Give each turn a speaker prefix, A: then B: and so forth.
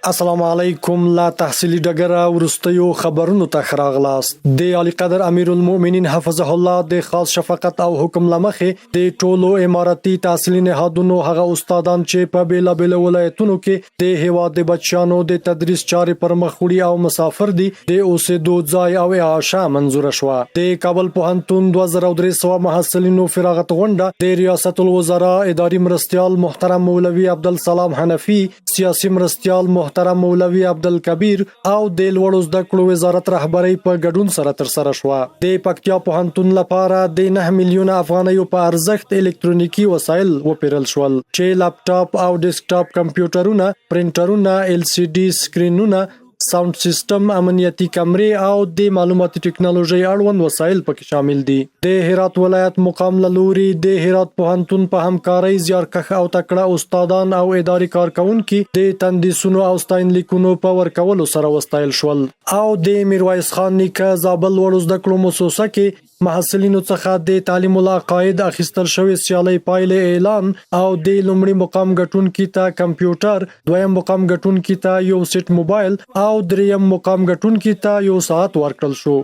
A: السلام علیکم. له تحصیلي ډګره وروستیو خبرونو ته ښه راغلاست. د عالیقدر امیرالمؤمنین حفظه الله د خاص شفقت او حکم له مخې د ټولو امارتي تحصیلي نهادونو هغه استادان چې په بېلابېلو ولایتونو کې د هېواد د بچیانو د تدریس چارې پر مخ وړي او مسافر دي، د اوسېدو ځای او اعاشه منظوره شوه. د کابل پوهنتون 2300 محصلینو فراغت غونډه د ریاست الوزرا اداري مرستیال محترم مولوي عبدالسلام حنفي، سیاسي مرستیال محترم مولوي عبدالکبیر او د لوړو زده کړو وزارت رهبرۍ په ګډون سره ترسره شوه. د پکتیا پوهنتون لپاره د 9 میلیونه افغانیو په ارزښت الکترونیکي وسایل وپیرل شول چې لپټاپ او ډیسکټاپ کمپیوټرونه، پرنټرونه، ال سي ډي سکرینونه، ساوند سیستم، امنیتي کمرې او د معلوماتي ټکنالوژۍ اړوند وسایل پکې شامل دي. د هرات ولایت مقام له لوري د هرات پوهنتون په همکارۍ زیارکښ او تکړه استادان او اداري کارکوونکي د تندیسونو او ستاینلیکونو په ورکولو سره وستایل شول. او د میرویس خان نیکه زابل لوړو زده کړو موسسه کې محصلینو څخه د تعلیم العقاید اخیستل شوې سیالۍ پایلې اعلان او د لومړي مقام ګټونکي ته کمپیوټر، دویم مقام ګټونکي ته یو سیټ موبایل او دریم مقام ګټونکي ته یو ساعت ورکړل شو.